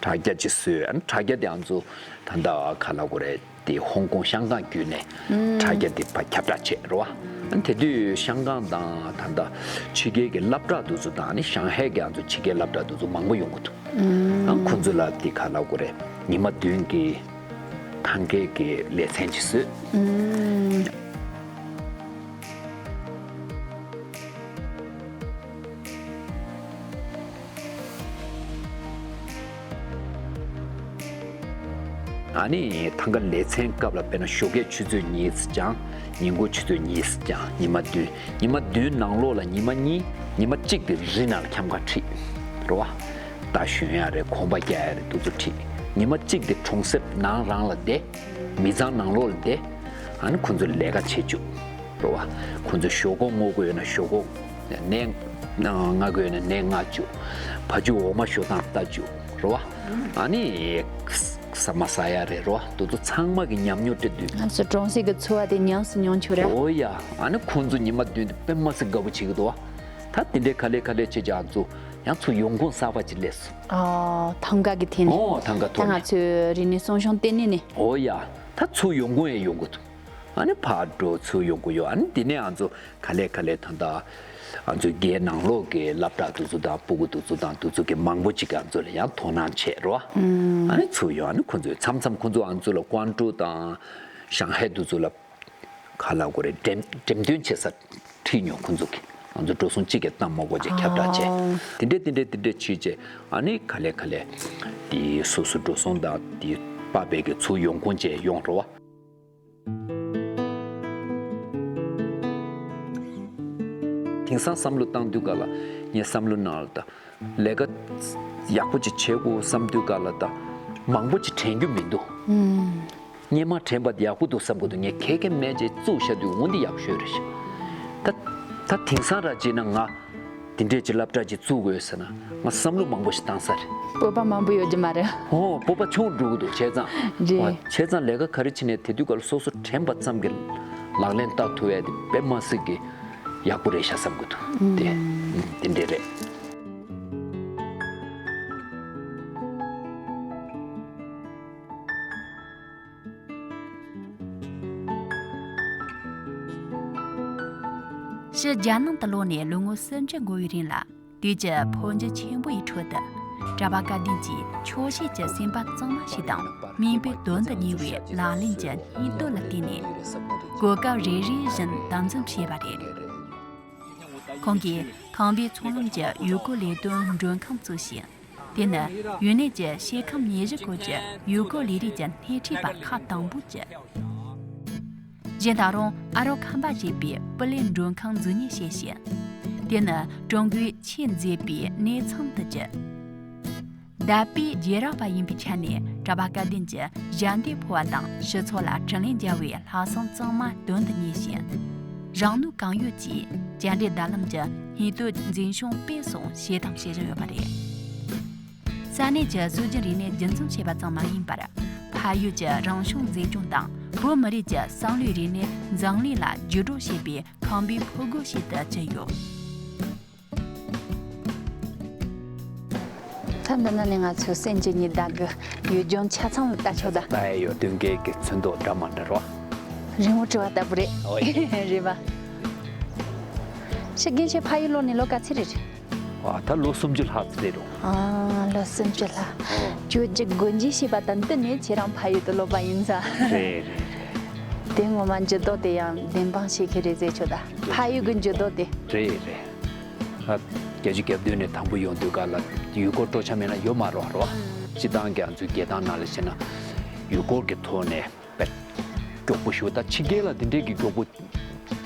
དྲ་རྒྱ་ཅིག་བཟོས། ཨ་ནི་དྲ་རྒྱ་དེ་ང་ཚོ་ད་ལྟ་ག་ལབ་དགོས་རེད། དེ་ཧོང་ཀོང་ཤང་ཀང་བརྒྱུད་ནས་དྲ་རྒྱ་དེ་ཕར་ཁྱབ་བསྒྲགས་བྱས་རོ། ཨ་ནི་དེ་དུས་ཤང་ཀང་དང་ད་ལྟ་ཕྱི་རྒྱལ་གྱི་སློབ་གྲྭ་དེ་ཚོ་དང་ཨ་ནི་ཤང་ཧའེ་གི་ང་ཚོ་ཕྱི་རྒྱལ་སློབ་གྲྭ་དེ་ཚོ་མང་པོ་ཡོང་གི་འདུག་ཨང་། ཁོ་ཚོ་ལ་དེ་ག་ལབ་དགོས་རེད། ཉི་མ་བདུན་གྱི་ཐང་གའི་གི་ལེ་ཚན་ཅིག་བཟོས། ཨང་། ཨ་ནི་ཐང་ག་ལེ་ཚན་སྐབས་ལ་དཔེར་ན་ཞོགས་ཀས་ཆུ་ཚོད་གཉིས་སུ་སྦྱངས། ཉིན་གུང་ཆུ་ཚོད་གཉིས་སུ་སྦྱངས། ཉི་མ་བདུན། ཉི་མ་བདུན་ནང་ལོགས་ལ་ཉི་མ་གཉིས། ཉི་མ་གཅིག་དེ་རི་ནང་ལ་འཁྱམ་ག་ཁྲིད་རོ་བ། རྟ་ཞོན་ཡ་རེད། གོམ་པ་རྒྱག་ཡ་རེད། དེ་ཚོ་ཁྲིད། ཉི་མ་གཅིག་དེ་གྲོང་གསེབ་ནང་རང་ལ་བསྡད། མི་ཚང་ནང་ལོགས་ལ་བསྡད། ཨ་ནི་ཁོ་ཚོ་ལས་ཀ་བྱེད་བཅུག་རོ་བ། ཁོ་ཚོ་ཞོག་ཁོག་རྔོ་དགོས་ཡོད་ན་ཞོག་ཁོག་ནས་རྔ་དགོས་ཡོད་ན་ནས་རྔ་བཅུག་བ་ཕྱུགས་འོ་མ་ཞོ་ཐང་ལྟ་བཅུག་རོ་བ། ཨ་ནི་ཟ་མ་ཟ་ཡ་རེད་རོ་བ། དེ་ཚོ་ཚང་མ་གི་ཉམས་མྱོང་སྤྲད་དུས། ང་ཚོ་གྲོང་གསེབ་ཀྱི་འཚོ་བ་དེ་ཉམས་སུ་མྱོང་ཆོག་རེད། ཨོ་ཡ། ཨ་ནི་ཁོ་ཚོ་ཉི་མ་བདུན་དེ་དཔེ་མ་སྲིད་དགའ་པོ་བྱེད་ཀྱི་འདུག་བ། ད་དེ་འདྲའི་ག་ལེ་ག་ལེ་བྱེད་ཀྱི་ང་ཚོ་ཡང་ཚུར་ཡོང་ཁུངས་གསར་པ་ཅིག་སླེབས་སོང་། ཨོ། ཐང་ག་གི་ཐད་ནས། ཨོ་ཐང་ག་ཐོག་ནས། ད་ང་ཚོའི་རིག་གནས་སྲུང་སྐྱོང་ལྟེ་གནས་ནས། ཨོ་ཡ། ད་ཚུར་ཡོང་ཁུངས་ཡང་ཡོང་གི་འདུག་ཨ་ནི་ཕར་འགྲོ་ཚུར་ཡོང་གི་ཡོད། ཨ་ནི་འདི་ནས་ང་ཚོ་ག་ལེ་ག་ལེ་ད་ལྟ་ང་ཚོའི་རྒྱལ་ནང་ལོགས་ཀྱི་སློབ་གྲྭ་དེ་ཚོ་དང་སྤུ་གུ་དེ་ཚོ་དང་དེ་ཚོ་གི་མང་པོ་ཅིག་གི་ང་ཚོ་ལ་ཡང་དོ་སྣང་བྱས་རོ། ཨ་ནི་ཚུར་ཡོང་། ཨ་ནི་ཁོ་ཚོས་མཚམས་མཚམས་ཁོ་ཚོ་ང་ཚོ་ལ་ཀོང་ཀྲོའུ་དང་ཤང་ཧའེ་དེ་ཚོ་ལ་ག་ལབ་དགོས་རེད། འགྲེམས་འགྲེམས་སྟོན་བྱེད་ས་ཁྲིད་མྱོང་ཁོ་ཚོ་གི། ང་ཚོ་འགྲོ་སོང་གཅིག་ཀྱང་བཏང་མ་དགོས་བྱས་ཁྱབ་བསྒྲགས་བྱས། ཨ། དེ་འདྲས་དེ་འདྲས་དེ་འདྲས་བྱས་བྱས་ཨ་ནི་ག་ལེ་ག་ལེ། དེ་སོ་སོ་འགྲོ་སོང་དང་དེ་པ་བེ་གི་ཚུར་ཡོང་ཁུངས་བཅས་ཡོང་རོགས། དེང་སང་བསམ་བློ་བཏང་དུས་ག་ལ་ངས་བསམ་བློ་ནང་ལ་ད་ལས་ཀ་ཡག་པོ་ཅིག་བྱེད་དགོས་བསམ་དུས་ག་ལ་ད་མང་པོ་ཅིག་དྲན་རྒྱུ་མི་འདུག་ཨུམ། སྔོན་མ་དྲན་པ་དེ་ཡག་པོ་འདུག་བསམ་གི་འདུག་ངས་ཁེ་ཁེ་མེད་ཅེས་བཙུགས་བཞག་དུས་འོ་འདི་ཡག་ཤོས་རེད་ཤག་ད་ད་དེང་སང་ར་བྱས་ན་ང་དེ་འདྲས་ཀྱི་སློབ་གྲྭ་ཅིག་བཙུགས་དགོས་ཟེར་ན་ང་བསམ་བློ་མང་པོ་ཞིག་བཏང་ས་རེད། སྤོབས་པ་མང་པོ་ཡོད་ཀྱི་མ་རེད། ཨོ་སྤོབས་པ་ཆུང་འགྲོ་གི་འདུག་བྱས་ཙང་། རེད། བྱས་ཙང་ལས་ཀ་ག་རེ་བྱས་ནས་དེ་དུས་ག་ལ་སོ་སོ་དྲན་པ་ཙམ་གྱི་ལག་ལེན་བསྟར་ཐུབ་ཡ་དེ་དཔེ་མ་སྲིད་ཀྱི་ཡག་པོ་རེད་ཤག་བསམ་གི་འདུག་དེ་དེ་འདྲས་རེད། ཕྱི་རྒྱལ་ནང་དུ་ལོག་ནས་ལོ་ངོ་སུམ་ཅུ་འགོར་བའི་རིང་ལ། དུས་ཀྱི་འཕོ་འགྱུར་ཆེན་པོ་ཡི་ཁྲོད་དུ། གྲྭ་པ་བཀའ་བསྟན་གྱིས་ཆོག་ཤེས་ཀྱི་སེམས་པ་གཙང་མ་ཞིག་དང་། མིང་པོའི་དོན་དུ་གཉེར་བའི་ལག་ལེན་གྱི་སྙིང་སྟོབས་ལ་བརྟེན་ནས། གོ་སྐབས་རེ་རེ་བཞིན་དམ་འཛིན་བྱས་པ་རེད། ཁོང་གིས་ཁང་པའི་ཚོང་ལམ་གྱི་ཡུལ་སྐོར་ལས་དོན་མགྲོན་ཁང་བཙུགས་ཤིང་། དེ་ནི་ཡུན་ནན་གྱི་སྐྱེ་ཁམས་ཉེར་བཞི་སྐོར་གྱི་ཡུལ་སྐོར་ལས་རིགས་ཀྱི་སྣེ་ཁྲིད་པ་ཁག་དང་པོ་བྱས། གཞན་ད་རུང་ཨ་རོ་ཁམ་པ་ཞེས་པའི་སྤུ་ལེ་མགྲོན་ཁང་འཛུགས་གཉེར་བྱས་ཤིང་། དེ་ནི་ཀྲུང་གོའི་ཆེས་མཛེས་པའི་གནས་ཚང་དུ་གྱུར། དད་པའི་རྗེས་རབས་པ་ཡིན་པའི་ཆ་ནས་གྲྭ་པ་བཀའ་བསྟན་གྱིས་ཞལ་འདེབས་ཕུལ་བ་དང་། ཕྱི་ཕྱོགས་ལ་དྲིན་ལན་འཇལ་བའི་ལྷག་བསམ་གཙང་མ་དོན་དུ་གཉེར་ཞིང་། རང་ནུས་གང་ཡོད་ཀྱིས་བཅར་འདྲི་བརྡ་ལམ་གྱི་སྙིང་སྟོབས་འཛིན་སྐྱོང་སྤེལ་གསུམ་བྱས་དང་བྱེད་བཞིན་ཡོད་པ་རེད། ས་གནས་ཀྱི་སྲོལ་རྒྱུན་རིག་གནས་རྒྱུན་འཛིན་བྱེད་པ་ཙམ་མ་ཡིན་པར། ཕ་ཡུལ་གྱི་རང་བྱུང་མཛེས་ལྗོངས་དང་བོད་མི་རིགས་ཀྱི་བསམ་བློའི་རིག་གནས་འཛམ་གླིང་ལ་བརྒྱུད་སྒྲོག་བྱེད་པའི་ཁང་པའི་ཕོ་རྒོད་ཞིག་ཏུ་གྱུར་ཡོད། ཐབས་འདི་ན་ནི་ང་ཚོའི་སེམས་ཀྱི་ཉི་ཟླ་གི་ཡུལ་ལྗོངས་ཆ་ཚང་ལ་ལྟ་ཆོག་ད། ལྟ་ཡ་ཡོད་སྟོན་ཀའི་གི་ཚོན་མདོག་འདྲ་མ་འདྲ་རོ། རི་མོ་བྲིས་པ་ལྟ་བུ་རེད། ཨོ་ཡེ། རེད་པ། ཤི་རྒན་ཁྱེད་ཕ་ཡུལ་ལོག་ནས་ལོ་ག་ཚོད་རེད། ཨ་ད་ལོ་སུམ་ཅུ་ལྷག་ཙམ་རེད་རོ། ཨ་ལོ་སུམ་ཅུ་ལྷག་ཨོ། ཁྱོད་ཀྱི་སྒོ་འབྱེད་བྱས་པ་དང་བསྟུན་ནས་ཁྱེད་རང་ཕ་ཡུལ་དུ་ལོག་པ་ཡིན་ཙང་། རེད་རེད་རེད། དེ་ངོ་མ་འགྱུར་ལྡོག་དེ་ཡང་བདེན་དཔང་བྱེད་ཀྱི་རེད་ཟེར་ཆོག་ད། ཕ་ཡུལ་གྱི་འགྱུར་ལྡོག་དེ། རེད་རེད། ཨ་བརྒྱད་ཅུ་གྱ་བདུན་ནས་དང་པོ་ཡོང་དུས་ག་ལ་ཡུལ་སྐོར་སྤྲོ་འཆམ་མེད་ན་ཡོད་མ་རེད་རོ། སྤྱིར་བཏང་གི་ང་ཚོའི་རྒྱལ་ཐང་ནང་ལ་བྱས་ན་ཡུལ་སྐོར་གྱི་ཐོག་ནས། མགྱོགས་པོ་ཞུ་ད་ཕྱི་རྒྱལ་ལ་དེ་འདྲའི་གི་མགྱོགས་པོ་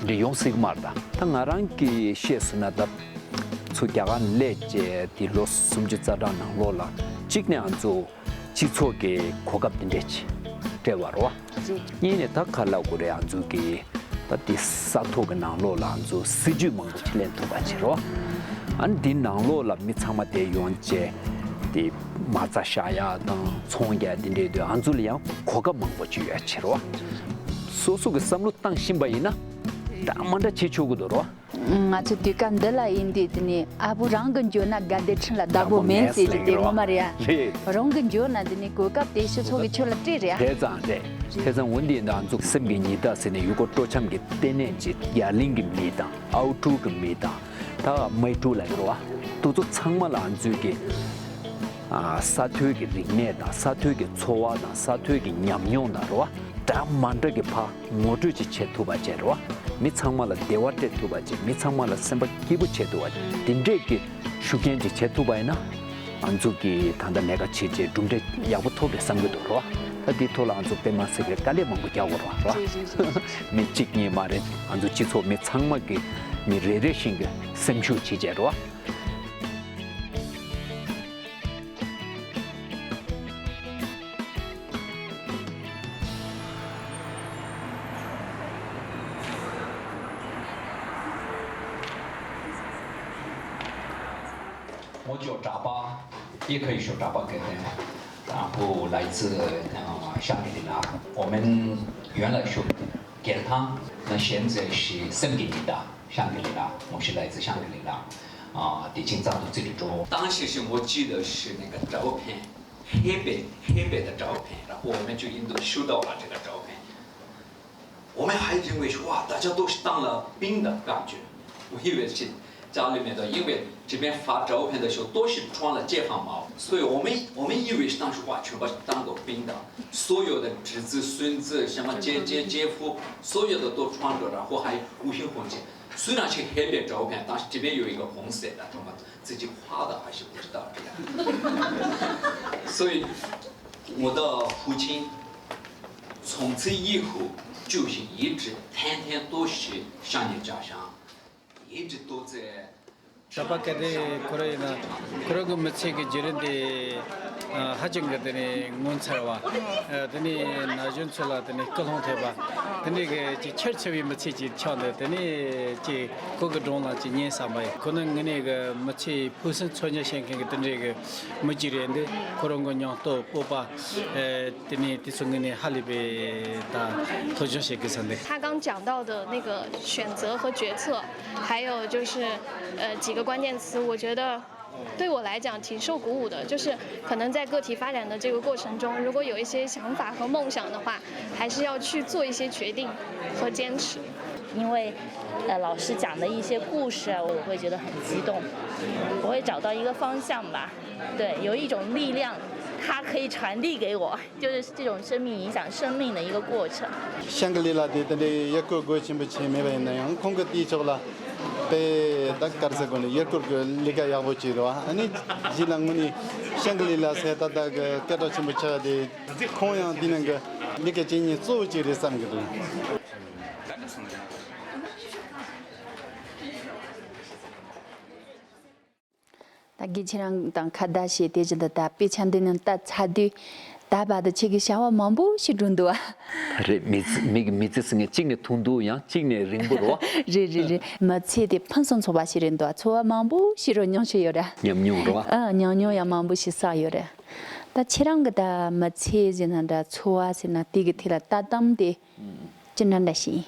འདྲ་ཡོང་སྲིད་ཀྱི་མ་རེད་ད། ད་ང་རང་གི་ཤེས་སུ་ན་ད་ཚུར་རྒྱ་གར་སླེབས་རྗེས་དེ་ལོ་སུམ་ཅུ་རྩ་གྲངས་ནང་ལོགས་ལ་གཅིག་ནས་ང་ཚོ་སྤྱི་ཚོགས་ཀྱི་གོ་སྐབས་དེ་འདྲས་ཅིག་སྤྲད་པ་རེད་བ། རེད། གཉིས་ནས་ད་ག་ལབ་དགོས་རེད། ང་ཚོ་གི་ད་དེ་ས་ཐོག་གི་ནང་ལོགས་ལ་ང་ཚོ་སྲིད་ཇུས་མང་པོ་ཅིག་ལེན་ཐུབ་པ་བྱེད་རོགས། ཨ་ནི་འདི་ནང་ལོགས་ལ་མི་ཚང་མ་དེ་ཡོང་བྱས་དེ་མ་རྩ་བཞག་ཡག་དང་ཚོང་རྒྱག་དེ་འདྲའི་དུས་ང་ཚོ་ལ་ཡང་གོ་སྐབས་མང་པོ་ཅིག་ཡོད་བྱེད་རོགས། སོ་སོ་གི་བསམ་བློ་བཏང་བཞིན་པ་ཡིན་ན་འདྲ་མ་འདྲ་བྱེད་ཆོག་གི་འདུག་རོགས། ང་ཚོ་དུས་སྐབས་འདི་ལ་ཡིན་དུས་དེ་ནས་ཨ་བུ་རང་གི་འགྱོ་ན་དགའ་བདེ་ཁྲིམས་ལ་བདག་པོ་མེད་ཟེར་གྱི་དེ་ངོ་མ་རེད་ཡ། རེད། རང་གི་འགྱོ་ན་དེ་ནས་གོ་སྐབས་དེ་སྤྱི་ཚོགས་ཀྱི་ཁྱོད་ལ་སྤྲད་རེད་ཡ། དེ་ཙང་རེད། དེ་ཙང་འོན་ཏེ་ད་ང་ཚོ་སེམས་ཀྱི་ཉི་ཟླ་ཟེར་ནས་ཡུལ་སྐོར་སྤྲོ་འཆམ་གྱི་ལྟེ་གནས་ཀྱི་ཡ་གླིང་གི་མི་དང་ཨའོ་ཀྲུའུ་གི་མི་དང་ད་མའེ་ཀྲུའུ་ལ་ཡོད་རེད་བ། དེ་ཚོ་ཚང་མ་ལ་ང་ཚོའི་གི་ས་མཐོའི་གི་རིག་གནས་དང་ས་མཐོའི་གི་འཚོ་བ་དང་ས་མཐོའི་གི་ཉམས་མྱོང་དང་རེད་བ། འདྲ་མ་འདྲ་གི་ཕར་ངོ་སྤྲོད་ཅིག་བྱེད་ཐུབ་པ་བྱས་རེད་བ། མི་ཚང་མ་ལ་བདེ་བ་སྤྲད་ཐུབ་པ་བྱས། མི་ཚང་མ་ལ་སེམས་པ་སྐྱིད་པོ་བྱེད་ཐུབ་པ་དེ་འདྲས་ཀྱི་ཤུགས་རྐྱེན་ཅིག་བྱེད་ཐུབ་པ་ཡིན་ན། ང་ཚོ་གིས་ད་ལྟ་ལས་ཀ་བྱས་རྗེས་གྲུབ་འབྲས་ཡག་པོ་ཐོབ་རེད་བསམ་གྱི་འདུག་རེད་བ། ད་འདིའི་ཐོག་ལ་ང་ཚོ་དཔེ་མ་སྲིད་པའི་དཀའ་ལས་མང་པོ་རྒྱག་དགོས་རེད་བ། མི་གཅིག་གཉིས་མ་རེད། ང་ཚོ་སྤྱི་ཚོགས་མི་ཚང་མ་གིས་མི་རེ་རེ་བཞིན་གྱིས་སེམས་ཤུགས་བྱས་བྱས་རེད་བ། 我叫扎巴，也可以说扎巴格登，然后来自呃香格里拉。我们原来说格尔汤，那现在是圣格里拉，香格里拉，我是来自香格里拉。啊，地青藏族自治州。当时是我记得是那个照片，黑白黑白的照片，然后我们就印度修到了这个照片。我们还认为说哇，大家都是当了兵的感觉，我以为是家里面的，因为这边发照片的时候都是穿了解放帽，所以我们我们以为是当时哇，全部是当过兵的，所有的侄子孙子什么姐姐姐夫，所有的都穿着，然后还五星红旗。虽然是河北赵县，但是这边有一个红色的，他们自己画的还是不知道这样。所以我的父亲从此以后就是一直天天都是想念家乡，一直都在 ད་པ་གལ་ཏེ་ཁོ་ར་ཡིན་ན་ཁོ་ར་གི་མི་ཚེ་གི་བརྒྱུད་རིམ་དེ་ཧ་ཅང་གི་དེ་ནས་ངོ་མཚར་བ། དེ་ནས་ན་གཞོན་ཚོ་ལ་དེ་ནས་སྐུལ་སློང་ཐེབས་པ། དེ་འདྲའི་གི་ཅིག་ཆེར་ཆེ་བའི་མི་ཚེ་ཅིག་ཆགས་འདུག་དེ་ནས་ཅིག་ཁོ་གི་སྒྲུང་ལ་ཅིག་ཉན་བསམ་པ་ཡིན། ཁོ་ནི་དངོས་གནས་གི་མི་ཚེའི་ཕུགས་བསམ་འཚོལ་སྙེག་བྱེད་མཁན་གི་དེ་འདྲའི་གི་མི་གཅིག་རེད་འདུག་ཁོ་རང་གི་སྙིང་སྟོབས་སྤོབས་པ། དེ་ནས་དེ་ཚོ་དངོས་གནས་ཧ་ལས་པའི་ད་ཐོས་བྱུང་བྱེད་དགོས་བསམ་འདུག他刚讲到的那个选择和决策，还有就是，呃，几个关键词，我觉得对我来讲挺受鼓舞的。就是可能在个体发展的这个过程中，如果有一些想法和梦想的话，还是要去做一些决定和坚持。因为，呃，老师讲的一些故事啊，我会觉得很激动，我会找到一个方向吧。对，有一种力量，它可以传递给我。 就是这种生命影响生命的一个过程。ཤང་ཀི་ལི་ལ་དེ་དེ་འདྲའི་ཡུལ་སྐོར་སྒོ་ཆེན་པོ་ཆེ་མེད་པ་ཡིན་ན་ཡང་ཁོང་གི་དེའི་ཕྱོགས་ལ་དཔེ་ད་ག་རེ་ཟེར་དགོས་ནི་ཡུལ་སྐོར་གི་ལས་ཀ་ཡག་པོ་བྱས་འདུག་ཨ་ནི་གཞི་ལ་དངོས་གནས་ཤང་ཀི་ལི་ལ་ཟེར་ད་ལྟ་གི་སྐད་གྲགས་ཆེན་པོ་ཆགས་དེ་ཁོང་ཡང་དེ་ནང་གི་ལས་ཀ་བྱེད་མཁན་གཙོ་བོ་གཅིག་རེད་བསམ་གི་འདུག་ད་གི་ཁྱེད་རང་དང་ཁ་བརྡ་བྱས་དེ་བཞིན་དུ་ད་དཔེ་ཆ་འདི་ནང་ལྟ་ཚར་དུས་ད་བར་དུ་ཁྱེད་ཀྱི་བྱ་བ་མང་པོ་ཞིག་འགྲོ་འདུག་ཨ། རེད། མི་ཚེ་མི་གི་མི་ཚེ་ཟེར་མཁན་གཅིག་ནས་ཐུང་འདུག་ཡང་གཅིག་ནས་རིང་པོ་རེད་བ། རེད་རེད་རེད། མི་ཚེ་དེ་ཕུན་སུམ་ཚོགས་པ་ཞིག་རེད་འདུག་ཚོར་བ་མང་པོ་ཞིག་རོ་མྱོང་ཤེས་ཡོད་ར། ཉམས་མྱོང་རེད་བ། ཨ་ཉམས་མྱོང་ཡང་མང་པོ་ཞིག་བསགས་ཡོད་ར། ད་ཁྱེད་རང་གི་ད་མི་ཚེ་ཟེར་ན་འདྲ་ཚོར་བ་ཟེར་ན་དེ་གི་ཐད་ལ་ལྟ་སྟངས་དེ། ཅི་འདྲ་འདྲ་ཞིག་ཡིན།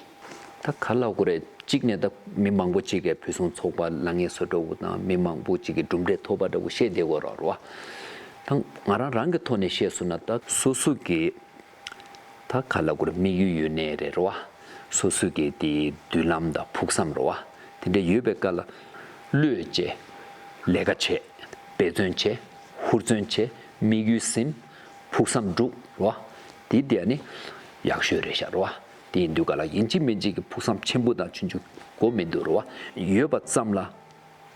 ད་ག་ལབ་དགོས་རེད། གཅིག་ནས་ད་མི་མང་པོ་གཅིག་གིས་ཕུན་སུམ་ཚོགས་པ་ལབ་མཁན་བཟོ་འདྲ་བོ་དང་མི་མང་པོ་གཅིག་གིས་གྲུབ་འབྲས་ཐོབ་པ་འདྲ་བོ་བཤད་བསྡད་དགོས་རེད་བ། ད་ང་རང་རང་གི་ཐོག་ནས་བཤད་སོང་ན་ད་སོ་སོ་གི་ད་ག་ལབ་དགོས་རེད། དམིགས་ཡུལ་ཡོད་ནའི་རེད་བ། སོ་སོ་གི་དེ་མདུན་ལམ་དང་ཕུགས་བསམ་རེད་བ། དེ་འདྲ་ཡོད་པའི་སྐབས་ལ་བློས་བྱས། ལས་ཀ་བྱས། འབད་བརྩོན་བྱས། ཧུར་བརྩོན་བྱས། དམིགས་ཡུལ་ཟིན། ཕུགས་བསམ་སྒྲུབ་རོ། དེ་དེ་ནི་ཡག་ཤོས་རེད་ཤག་རོ། དེ་ཡིན་དུས་ག་ལ་ཡིན་གཅིག་མིན་གཅིག་གི་ཕུགས་བསམ་ཆེན་པོ་དང་ཆུང་ཆུང་དགོས་མི་འདུག་རོ། ཡོད་པ་ཙམ་ལ་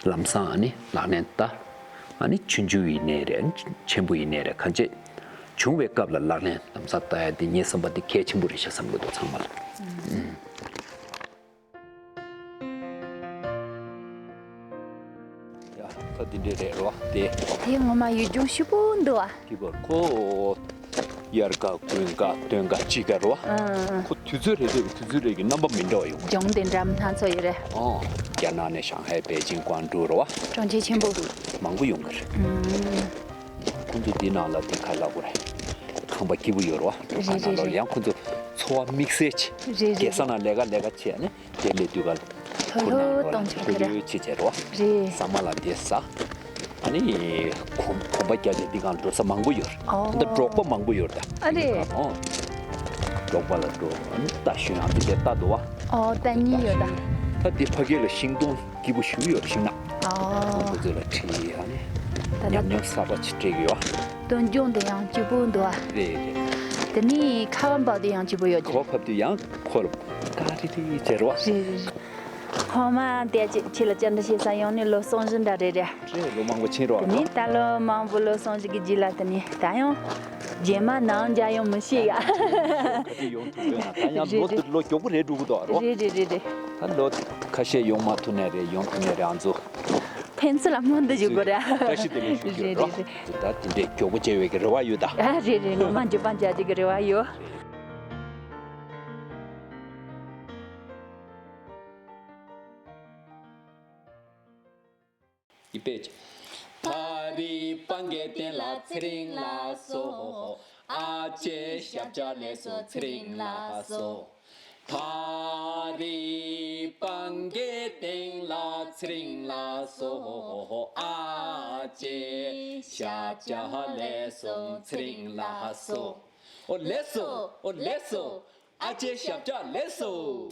ལམ་སང་ཨ་ནི་ལག་ལེན་བསྟར། ཨ་ནི་ཆུང་ཆུང་ཡིན་ནའི་རེད། ཆེན་པོ་ཡིན་ནའི་རེད། གང་ཅི་བྱུང་བའི་སྐབས་ལ་ལག་ལེན་ལམ་སང་བསྟར་ཡ་དེ་ངའི་བསམ་པ་དེ་གལ་ཆེན་པོ་རེད་ཤག་བསམ་གི་འདུག་ཚང་མ་ལ། ཡ། ད་འདི་འདྲས་རེད་རོ། དེ། དེ་ངོ་མ་ཡུལ་ལྗོངས་ཞིབ་པོ་འདུག་ཨ། ཀི་བར་ཁོ། དབྱར་ཁ་དགུན་ཁ་སྟོན་ཁ་དཔྱིད་ཁ་རོ། ཨང་། ཁོ་དུས་ཚོད་རེ་རེ་གི་དུས་ཚོད་རེ་གི་རྣམ་པ་མི་འདྲ་བ་ཡོང་གི། ལྗོངས་དེ་འདྲ་སྣ་ཚོགས་ཡོད་རེད། ཨང་། རྒྱ་ནག་ནས་ཤང་ཧའེ་པེ་ཅིང་ཀོང་ཀྲོའུ་རོ། གྲོང་ཁྱེར་ཆེན་པོ། མང་པོ་ཡོང་གི་རེད། ཨང་། ཁོང་ཚོ་འདི་ནང་ལ་དེ་ཁ་ལ་གོ་རེད། ཁང་པ་སྐྱིད་པོ་ཡོད་རོ། རེད་རེད་རེད། ཡང་ཁོང་ཚོ་འཚོ་བ་དམིགས་བསལ་ཆེ། རེད་རེད། རྒྱལ་ས་ནང་ལས་ཀ་ལས་ཀ་བྱས་ནས། དེ་ལས་དུས་ག་ལ། ལྷོད་ལྷོད་གཏོང་ཆོག་གི་རེད། ལྷོད་ལྷོད་བྱེད་བྱེད་རོ། རེད། ཟ་མ་ལ་དེ་ཟ། ཨ་ནི། གོམ་གོམ་པ་རྒྱག་བྱེད་འདི་གང་འགྲོ་ས་མང་པོ་ཡོད་རེད། ཨོ། ད་འབྲོག་པ་མང་པོ་ཡོད་རེད་ད། ཨ་རེད། ཨོ། འབྲོག་པ་ལ་འགྲོ། ཨ་ནི་ལྟ་ཞོན་ཡང་དེ་འདྲ་ལྟ་འདུག་བ། ཨོ་ལྟ་སྙིང་ཡོད་ད། ད་དེ་ཕ་གི་ལ་ཤིང་སྡོང་སྐྱིད་པོ་ཞིག་ཡོད་རེད་ཤིང་ནགས། ཨོ། ཁོང་ཚོ་ལ་ཁྲིད་ཨ་ནི། ད་ད་ཉམས་མྱོང་གསར་པ་ཅིག་སྤྲད་ཀྱི་ཡོད། སྟོན་ལྗོངས་དེ་ཡང་སྐྱིད་པོ་འདུག་བ། རེད་རེད། དེ་ནི་ཁ་བ་འབབ་དུས་ཡང་སྐྱིད་པོ་ཡོད་ཀྱི་རེད། ཁ་བ་འབབ་དུས་ཡང་ཁོ་ལ་ཀ་རི་རི་བྱེད་རོ། རེད་རེད་རེད། ཧོ་མ་དེ་ཁྱེད་ཁྱེད་ལ་བཅར་འདྲི་བྱེད་ས་ཡོང་ནི་ལོ་གསུམ་བཞི་འདྲ་རེད་རེད། རེད་ལོ་མང་པོ་ཕྱིན་རོ། དེ་ནི་ད་ལོ་མང་པོ་ལོ་གསུམ་བཞི་གི་རྗེས་ལ་དེ་ནི་ད་ཡང་རྗེས་མ་ནང་མཇལ་ཡོང་མི་ཤེས་ཡ། ག་དུས་ཡོང་ཐུབ་ཡོད་ན་ད་ཡང་ལོ་རེད་རེད། ལོ་མགྱོགས་པོ་རེད་འགྲོ་གི་འདུག་རོ། རེད་རེད་རེད་རེད། ད་ལོ་ཁ་ཤས་ཡོང་མ་ཐུབ་ནའི་རེད། ཡོང་ཐུབ་ནའི་རེད། ཨ་ཚོ། ཕན་ཚུན་ལ་སྨོན་འདུན་ཞུ་དགོས་རེད། བཀྲ་ཤིས་བདེ་ལེགས་ཞུ་རྒྱུ་རེད། རེད་རེད་རེད། ད་དེ་འདྲའི་མགྱོགས་པོ་མཇལ་བའི་གི་རེ་བ་ཡོད་ད། ཨ་རེད་རེད། ངོ་མ་མགྱོགས་པ་མཇལ་རྒྱུ་གི་རེ་བ་ཡོད། ཡི་པེ་ཅི། ད་རེས་སྤང་གི་སྟེང་ལ་ཚེ་རིང་ལ་སོ། ཨ་ཅེ་ཞབས་བཅགས་ལེགས་སོ་ཚེ་རིང་ལ་སོ། ད་རེས་སྤང་གི་སྟེང་ལ་ཚེ་རིང་ལ་སོ། ཨ་ཅེ་ཞབས་བཅགས་ལེགས་སོ་ཚེ་རིང་ལ་སོ། ཨོ་ལེགས་སོ། ཨོ་ལེགས་སོ། ཨ་ཅེ་ཞབས་བཅགས་ལེགས་སོ།